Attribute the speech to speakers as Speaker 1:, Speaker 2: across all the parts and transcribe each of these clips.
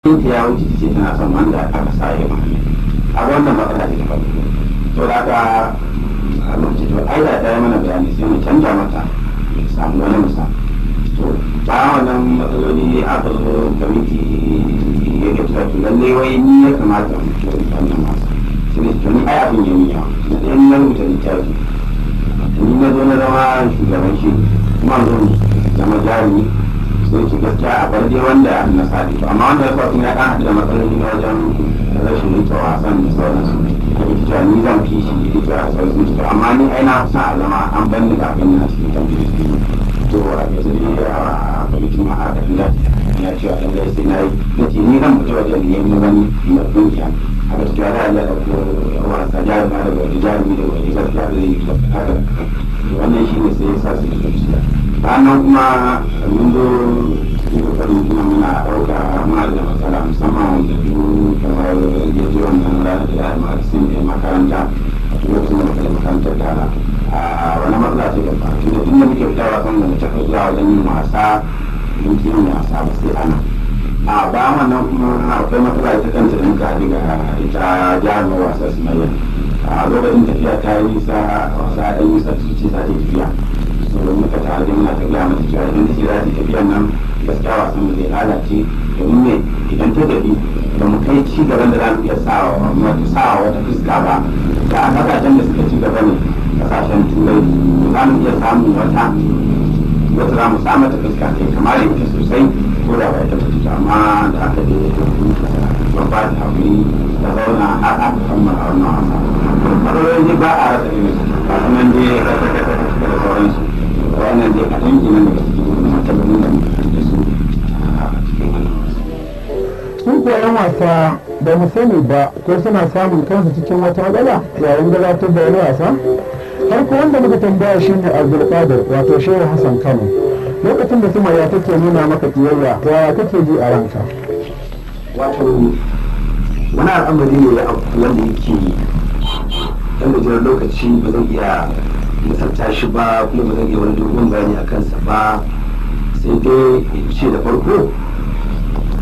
Speaker 1: Ta ya wuce ce tana son wanda aka sa ya Muhammad. A wannan matsala ce ta farko. To da aka a lokacin, to ai da ta yi mana bayani sai mu canja mata, mu samu wani musa. To bayan wannan matsaloli aka zo kwamiti ya ga cewa to lallai wai ni ya kamata mu fito wannan wasa. Sai ne to ni ai abin ya min yawa. Na ɗaya, ni na rubuta littafi, ni na zo na zama shugaban shi, kuma zo zama jarumi. Sai ce gaskiya a bar dai wanda na sadi. To amma wanda ya sa ya dan haɗu da matsaloli na wajen rashin rike wasan da sauransu, da ita cewa ni zan fi shi ita da sauransu. To amma ni ai na fi son a zama an ban ni kafin na cikin tambayi. To a yanzu dai a kwamitin ma aka tunda ya cewa lallai sai na yi. Na ce ni zan fita wajen nemi wani na kungiya. Aka cewa za a iya ɗauko wasa jaruma daga waje, jarumi daga waje, gaskiya ba zai yi haka. Wannan shi ne sai ya sa su ji zuciya. Bayan nan kuma mun zo kokarin kuma muna ɗauka, muna da matsala, musamman wanda duk kamar ya ji wannan ranar da ya masu yin makaranta, lokacin da muka da makarantar gara, a wani matsala ce babba, tunda tunda muke fita wasan da mu taɓa zuwa wajen yin wasa mun ki yin wasa ba sai ana. A bayan wannan kuma akwai matsala ita kanta da muka haɗu ga ita jarumar wasa Sumayya. A lokacin tafiya ta yi nisa, wasa ɗan nisa, su ce za ta yi tafiya. So muka tare da muna ta gaya mata cewa idan ta ce za ta yi tafiyan nan, gaskiya wasan mu zai lalace. Domin me? Idan ta tafi, ba mu kai ci gaban da za mu iya sawa wata fuska ba. Da a kasashen da suka ci gaba ne, kasashen Turai, za mu iya samun wata wata za mu sa mata fuska ta kamar ita sosai, ko da ba ita ba. Amma da aka je ban ba ta hakuri ta zauna har aka kammala wannan wasa. Matsaloli ba a rasa irin su, ba nan dai kasa kasa da sauransu. Wannan dai kaɗan kenan daga cikin matsalolin da muka da su a cikin wannan wasa.
Speaker 2: Sun kuwa 'yan wasa ba mu sani ba ko suna samun kansu cikin wata matsala yayin gabatar da wani wasa. Farko wanda muka tambaya shi ne Abdulkadir, wato Shehu Hassan Kano. Lokacin da Sumayya take nuna maka kiyayya, yaya kake ji a ranka?
Speaker 3: Wato wani al'amari ne ya afku wanda yake dan gajeren lokaci, ba zan iya misalta shi ba, kuma ba zan iya wani dogon bayani a kansa ba. Sai dai in ce da farko,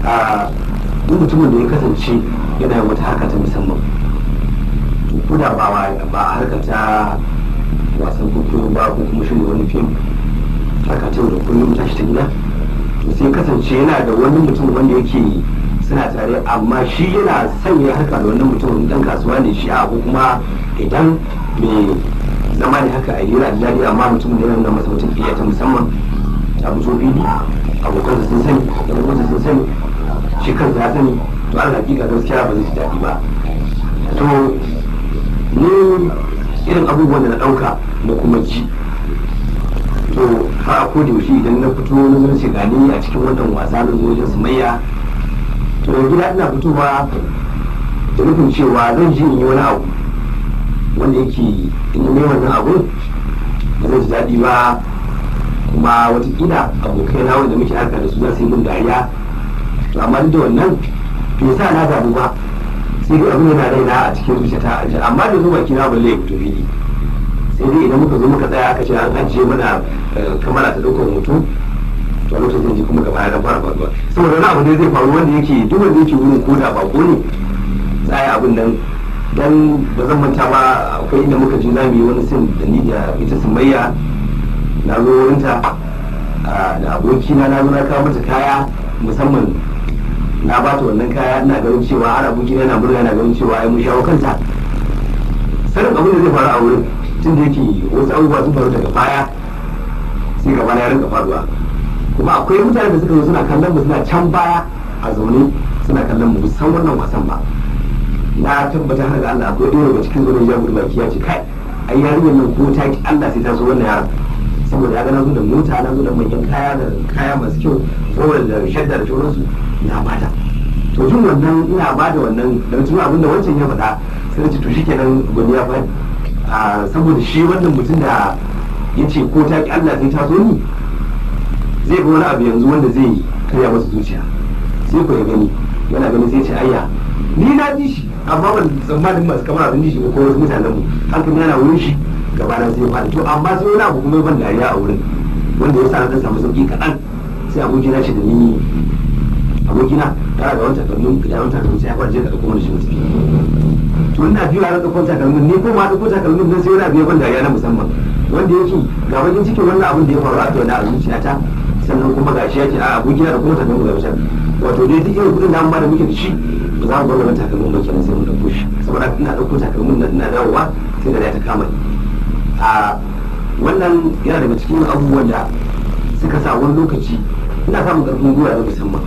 Speaker 3: a duk mutumin da ya kasance yana yin wata harka ta musamman, to ko da ba harka ta wasan kwaikwayo ba ko kuma shirya wani fim, harka ta yau da kullum tashi ta gida, to sai kasance yana da wani mutum wanda yake suna tare, amma shi yana son ya harka da wannan mutum, dan kasuwa ne shi a ko kuma idan mai zama ne haka a yi yana da daɗi, amma mutumin da yana nuna masa wata ƙiyayya ta musamman ta fito fili, abokansa sun sani, ɗan uwansa sun sani, shi kansa ya sani, to al hakika gaskiya ba zai ji daɗi ba. To ni irin abubuwan da na ɗauka da kuma ji, to har a koda yaushe idan na fito na zo ce gani a cikin wannan wasa, na zo wajen Sumayya, to gida ina fitowa da nufin cewa zan je in yi wani abu wanda yake in yi wannan abu ba zai ji daɗi ba, kuma watakila abokai na wanda muke harka da su za su yi min dariya. To amma duk da wannan bai sa na damu ba, sai dai abin yana raina a cikin zuciyata a ji, amma da zo baki na balle ya fito fili. Sai dai idan muka zo muka tsaya, aka ce an ajiye mana kamara ta ɗaukar hoto, to a lokacin zan ji kuma gaba ya fara faruwa, saboda wani abu ne zai faru wanda yake duk wanda yake wurin, ko da bako ne, tsaya abin nan. Dan ba zan manta ba, akwai inda muka je zamu yi wani scene da ni da ita Sumayya. Na zo wurinta da abokina, na zo na kawo mata kaya musamman, na ba ta wannan kaya, ina ganin cewa har abokina yana murna, yana ganin cewa ai mun shawo kanta. Sanin abin da zai faru a wurin, tun da yake wasu abubuwa sun faru daga baya, sai gaba na ya rinka faruwa. Kuma akwai mutane da suka zo suna kallon mu, suna can baya a zaune suna kallon mu, san wannan wasan ba. Na tabbata har ga Allah akwai ɗaya daga cikin zuwan ya gudu baki ya ce, "Kai, ai yarinyar nan ko ta ki Allah sai ta so wannan yaron," saboda ya ga na zo da mota, na zo da manyan kaya da kaya masu kyau, tsohon da shadda da sauransu, na bata. To jin wannan ina bada wannan da tun abin da wancan ya faɗa, sai na ce to shikenan, gwani ya faɗi. Saboda shi wannan mutum da ya ce ko ta ki Allah sai ta so ni, zai ga wani abu yanzu wanda zai karya masa zuciya. Sai ko ya gani, yana gani sai ya ce ayya, ni na ji shi, amma ban tsammanin masu kamar sun ji shi ko wasu mutanen mu. Hankali yana wurin shi, gaba na sai faɗi. To amma sai wani abu kuma ban dariya a wurin wanda ya sa na samu sauki kaɗan. Sai abokina ce da ni Abokina tana ga wancan takalmin da wancan takalmin sai ya fara je ka ɗauko mana shi mutum. To ina biyu a ɗauko takalmin ne ko ma ɗauko takalmin nan sai wani abu ya ban dariya na musamman wanda yake ga bakin cikin wannan abin da ya faru a to na a zuciyata, sannan kuma ga shi yake a abokina da kuma takalmin ga wancan, wato dai duk irin kuɗin da an ba da muke da shi ba za mu bar wannan takalmin ba kenan sai mun ɗauko shi. Saboda ina ɗauko takalmin nan ina dawowa sai da ta kama ni. A wannan yana daga cikin abubuwan da suka sa wani lokaci ina samun ƙarfin gwiwa na musamman,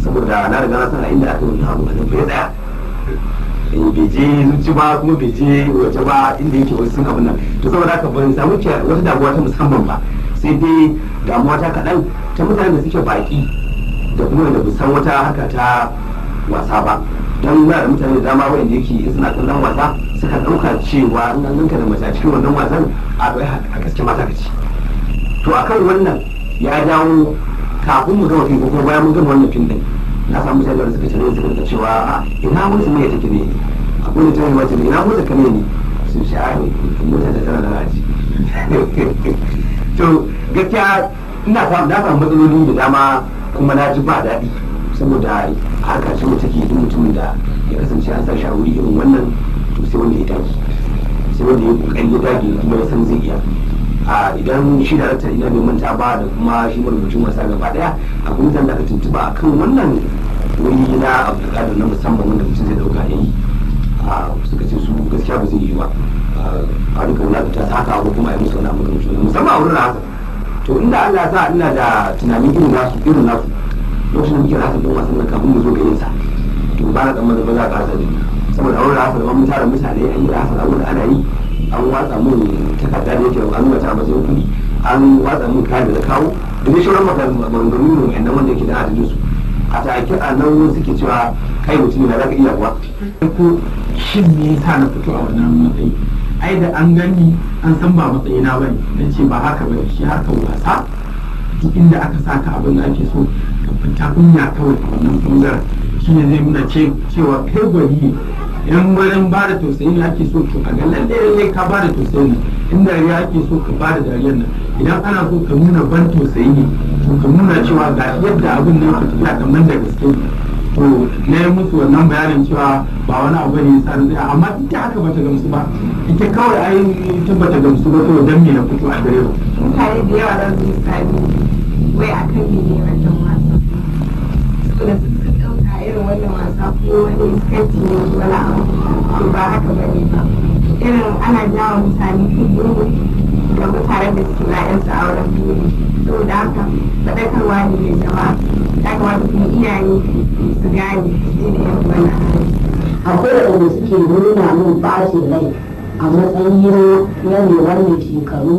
Speaker 3: saboda na riga na san a inda aka yi abu a nan bai tsaya, bai je zuci ba kuma bai je waje ba inda yake wasu sun abin nan. To saboda haka ban samu wata damuwa ta musamman ba, sai dai damuwa ta kaɗan ta mutanen da suke baƙi da kuma da san wata haka ta wasa ba. Don muna da mutane da dama waɗanda yake suna kallon wasa suka ɗauka cewa in an ganka da mace a cikin wannan wasan a gaske mata ka ci. To akan wannan ya jawo kafin mu gama fim ko kuma bayan mun gama wannan fim din na samu mutane da suka cire suka rika cewa a ina musu ne take ne, akwai da tare mace ina mota kame ne sun ce ai mota ta tana da raji. To gaskiya ina samu na samu matsaloli da dama kuma na ji ba daɗi, saboda harka ce wacce take duk mutumin da ya kasance an sa shi a wuri irin wannan to sai wanda ya dage, sai wanda ya kokari ya dage kuma ya san zai iya. A idan shi darakta ina bai manta ba da kuma shi marubucin wasa gaba daya akwai mutanen da aka tuntuba akan wannan wuri na Abdulkadir na musamman wanda mutum zai dauka yayi, suka ce su gaskiya ba zai yi ba, a duka wani ta saka ko kuma a yi musu wani abu kamar shi musamman a wurin haka. To inda Allah ya sa ina da tunanin irin nasu lokacin da muke rasa don wasan nan kafin mu zo ga yin sa, to ba na tsammanin ba za a ƙarasa da saboda a wurin rasa da mun tara mutane an yi rasa da wurin ana yi an watsa mun takarda da yake an nuna ta a matsayin kuɗi, an watsa mun kayan da na kawo da dai shauran maganganu ne wa'annan wanda yake da adadin su a take a nan wasu suke cewa kai mutum na za ka iya kuwa.
Speaker 4: Ko shin me yasa na fito a wannan matsayi? Ai da an gani an san ba matsayina bane, na ce ba haka bane, shi harkar wasa duk inda aka saka abin da ake so ka fita kunya kawai a wannan bangaren shine zai nuna cewa kai gwani ne. Idan wurin ba da tausayi ne ake so to a ga lalle lalle ka ba da tausayi ne, in dariya ake so ka ba da dariyar nan, idan ana so ka nuna ban tausayi ne to ka nuna cewa ga yadda abin nan ka tafiya kamar da gaske ne. To na yi musu wannan bayanin cewa ba wani abu ne yasa na tsaya, amma ita haka bata gamsu ba, ita kawai ai ita bata gamsu ba to dan me na fito a direba.
Speaker 5: Mutane da yawa za su yi sami wai akan mene wannan wasan, saboda su suka ɗauka irin wannan wasa ko wani iskanci ne ko wani abu, to ba haka ba ne ba. Irin ana jawo mutane kuɗi ne ga mutanen da suke bayan su auren dole, saboda haka faɗakarwa ne mai jama'a, ya kamata kuma iyaye su gane su daina yin wannan hali.
Speaker 6: Akwai waɗanda suke nuna min ɓacin rai a matsayina na mai wannan shekaru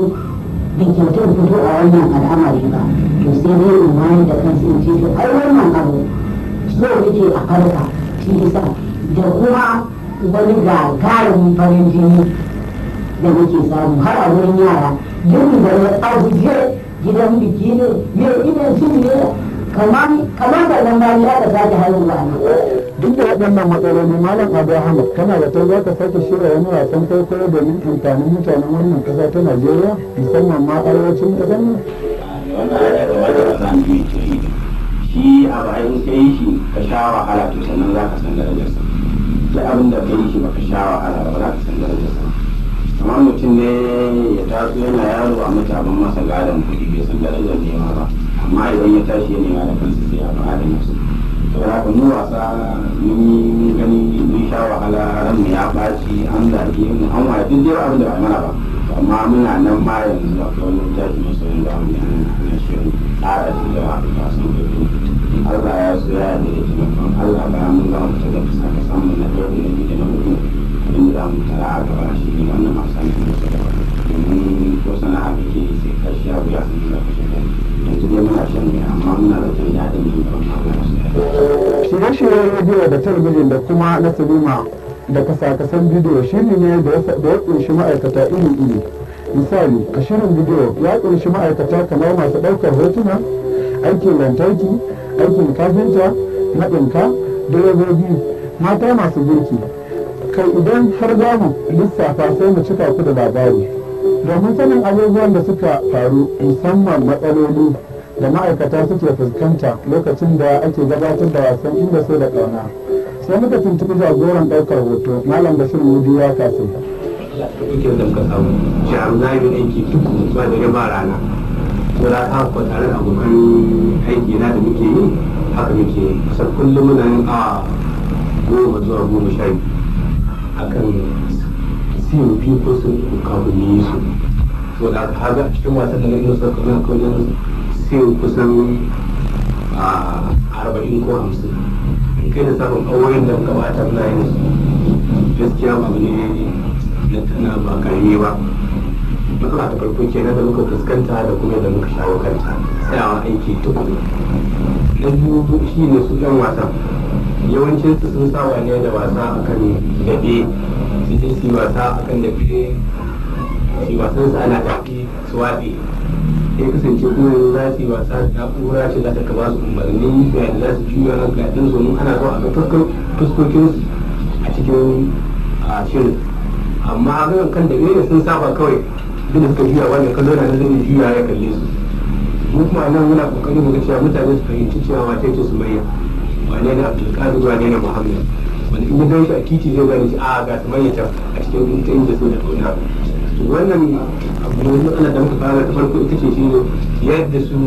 Speaker 6: da kyautar fito a wannan al'amari ba, to sai dai in wayar da kansu in ce to ai wannan abu so muke a farka shi isa da kuma wani gagarumin farin jini da muke samu har a wurin yara yin da ya abuje gidan biki ne me ina cin ne kamar da nan bayan aka sake haihuwa ne.
Speaker 2: Duk da waɗannan matsaloli Malam Ado Ahmad kana zaton za ka sake shirya wani wasan kwaikwayo domin amfanin mutanen wannan ƙasa ta Najeriya musamman ma arewacin ƙasar nan?
Speaker 1: Wannan ya kamata a san biyu tauhidi shi a bayan ka yi shi ka sha wahala to sannan za ka san darajarsa. Duk abin da ka yi shi baka sha wahala ba za ka san darajarsa. Kamar mutum ne ya taso yana yaro a mutu abin masa gadon kuɗi bai san darajar nema ba, amma idan ya tashi ya nema da kansa sai ya ba da nafsa. Saboda haka mu wasa mun yi mun gani mun sha wahala ran mu ya ɓaci an zage mu an waye duk dai abin da ba mana ba, amma muna nan ma yanzu akwai wani littafi masoyin zamani ana shirin tsara shi da wasan kwaikwayo. Allah ya so ya yarda da taimakon Allah bayan mun gama fita da fusa ka samu na ɗaya da na biyu da na uku abin da za mu tara a gaba shi ne wannan wasan da muka gaba. Domin ko sana'a kake yi sai ka sha wuya sannan za ka sha daɗi. Yanzu dai muna shan wuya amma muna zaton daɗin nan gaban Allah ya so ya yarda.
Speaker 2: Shirye-shiryen rediyo da talabijin da kuma na sinima da kasa-kasan bidiyo shiri ne da ya ƙunshi ma'aikata iri-iri. Misali, a shirin bidiyo ya ƙunshi ma'aikata kamar masu ɗaukar hotuna, aikin lantarki, aikin kafinta, maɗinka, direbobi, mata masu girki. Kai idan har za mu lissafa sai mu cika ku da labari. Domin sanin abubuwan da suka faru musamman matsaloli da ma'aikata suke fuskanta lokacin da ake gabatar da wasan Inda So da Ƙauna, sai muka tuntuɓi jagoran ɗaukar hoto, Malam Bashir Mudi ya kasu.
Speaker 3: Dukiyar da muka samu cewa za mu aiki tukuru ba dare ba rana, ko za ta ko tare da abokan aiki na da muke yi, haka muke yi. Kusan kullum muna yin awa 10 zuwa 12 akan scene biyu ko scene uku kafin mu yi su. So da haka a cikin wasan da na ina suka kuma wajen scene kusan 40 ko 50, in kai da sabon awoyin da muka bata muna yin su, gaskiya abu ne na tana ba karami ba. Matsala ta farko kenan da muka fuskanta da kuma da muka shawo kanta, tsayawa aiki tukuru. Na biyu shi ne su yan wasan, yawancin su sun saba ne da wasa akan dabe, su je su yi wasa akan dabe, su yi wasan su ana tafi su watse. Sai kasance kuma yanzu za su yi wasa da na'ura ce za ta ka ba su umarni ga yadda za su juya ga ɗin su, ana so a ga fuskokin su a cikin shirin. Amma ga kan dabe ne sun saba, kawai duk da suka juya, wannan kallo na zai juya ya kalle su. Mu kuma nan muna kokarin mu ga cewa mutane su fahimci cewa wace ce Sumayya, wane ne Abdulkadir, wane ne Muhammad, wanda in ya gan shi a titi zai gane shi, a ga Sumayya can a cikin ita Inda So da Kauna. To wannan abu ne, matsala da muka fara ta farko ita ce shine yadda su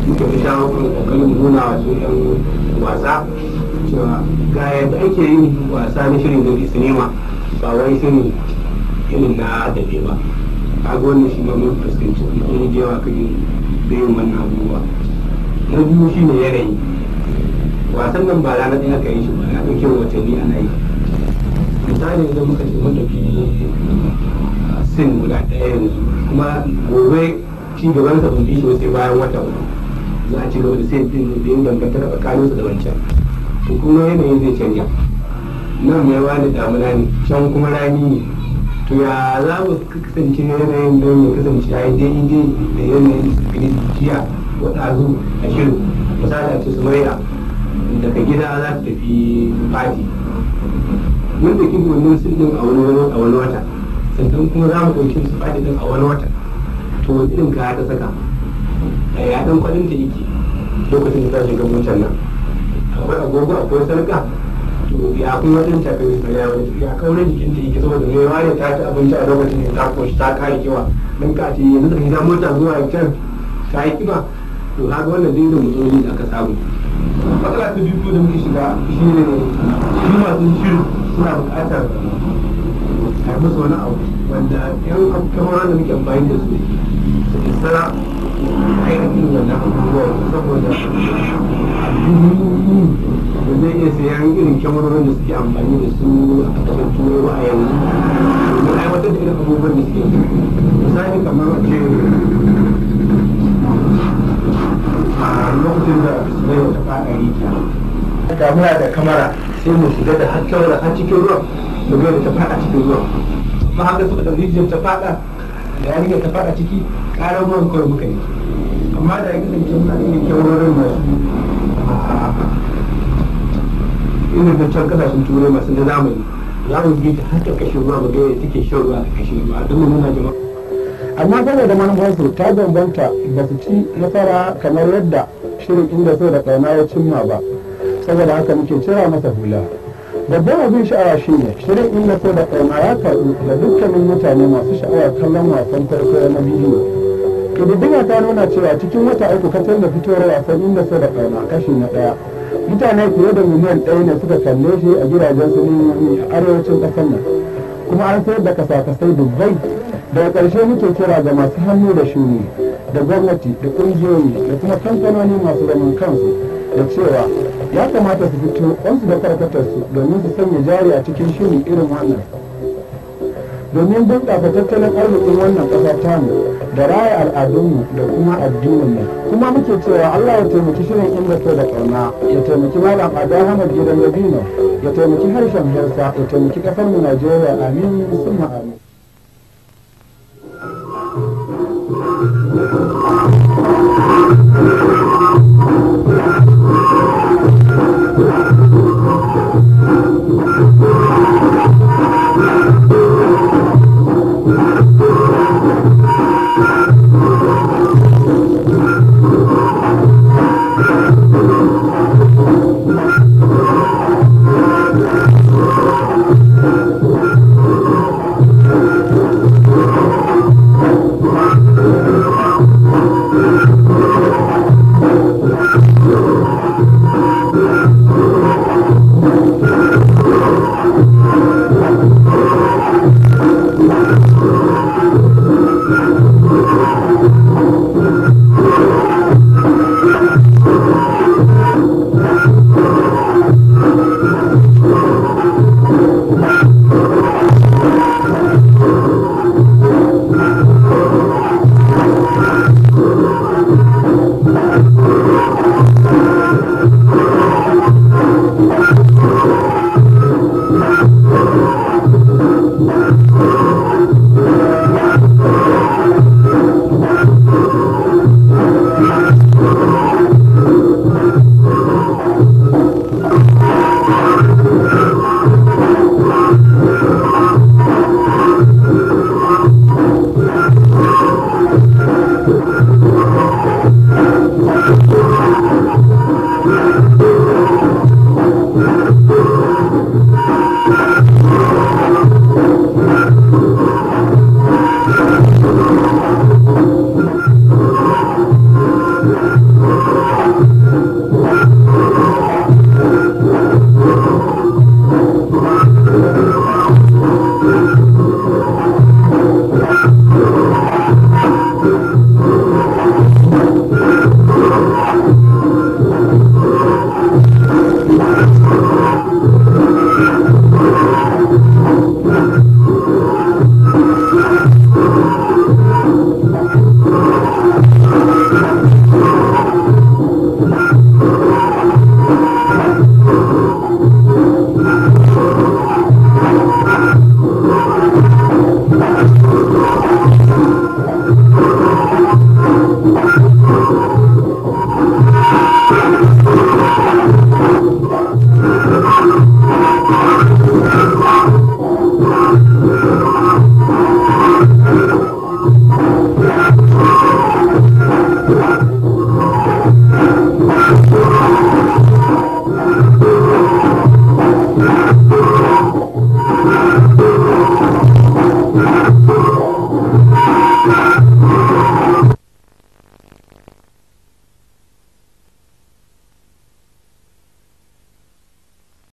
Speaker 3: muka fi shawo kan kokarin nuna wa su yan wasa cewa ga yadda ake yin wasa na shirin da sinima, ba wai shiri irin na dabe ba. Kaga wannan shi ma mun fuskanci matsaloli da yawa kan yin wannan abubuwa. Na biyu shi ne yanayi. Wasan nan ba rana ɗaya aka yi shi ba, ya ɗauke watanni ana yi. Misali, idan muka ce mun ɗauki scene guda ɗaya yanzu, kuma gobe ci gaban sa ban bi shi sai bayan wata 4 za a ci gaba da scene ɗin da yin dangantaka tsakaninsa da wancan. To kuma yanayin zai canja, nan mai wani damuna ne, can kuma rani ne. To ya za mu kasance yanayin don ya kasance ya yi daidai da yanayin jiya ko ɗazu a shirin? Misali, a ce Sumayya daga gida za ta tafi party, mun da kigo wannan scene din a wani wata, sannan kuma za mu ɗauki su party din a wani wata. To wani irin kaya ta saka, a ya ɗan kwaɗin ta yake lokacin da za shiga motar nan, akwai agogo, akwai sarka, to ya kuma wajen tafi ya wani ya kaurin jikin ta yake, saboda mai ware ta ci abinci a lokacin da ta koshi ta kare kiwa, don ka ce yanzu da gida mota zuwa can ta yi kiba. To kaga wannan dindin matsaloli da aka samu. Matsala ta biyu da muke shiga shi ne shi masu shirin suna buƙatar a yi musu wani abu wanda yan kamarar da muke amfani da su su isa aikata wannan abubuwan, saboda da zai iya sayan irin kyamarorin da suke amfani da su a kasashen Turai ba a yanzu domin aiwatar da irin abubuwan da suke. Misali, kamar a ce a lokacin da zai wata faɗa rijiya, da muna da kamara sai mu shiga da har kyamara har cikin ruwan, mu ga da ta faɗa cikin ruwan. Amma haka suka ɗauki rijiyar ta faɗa da yarinyar ta faɗa ciki, ƙarar ruwan kawai muka yi. Amma da ya kasance muna da irin kyamarorin masu irin da can kasashen Turai masu na zamani, za mu bi ta har ƙarƙashin ruwa mu ga yadda take shan ruwa a ƙarƙashin ruwa don mu nuna jama'a.
Speaker 2: Amma saboda manufarsu ta bambanta, ba su ci nasara kamar yadda shirin Inda So da Ƙauna ya cimma ba. Saboda haka muke cira masa hula. Babban abin sha'awa shine shirin Inda So da Ƙauna ya karɓu da dukkanin mutane masu sha'awar kallon wasan kwaikwayo na bidiyo. Ƙididdiga ta nuna cewa cikin wata 3 kacal da fitowar wasan Inda So da Ƙauna kashi na ɗaya, mutane fiye da miliyan 1 ne suka kalle shi a gidajen sinimomi a arewacin ƙasar nan, kuma an sayar da kasa-kasai dubbai. Daga ƙarshe muke kira ga masu hannu da shuni da gwamnati da ƙungiyoyi da kuma kamfanoni masu zaman kansu da cewa ya kamata su fito kwansu da kwarkwatarsu domin su sanya jari a cikin shiri irin wannan, domin bunƙasa tattalin arzikin wannan ƙasa tamu da raya al'adunmu da kuma addininmu. Kuma muke cewa Allah ya taimaki shirin Inda So da Ƙauna, ya taimaki Malam Ado Ahmad Gidan Dabino, ya taimaki harshen Hausa, ya taimaki ƙasarmu Najeriya. Amin summa amin.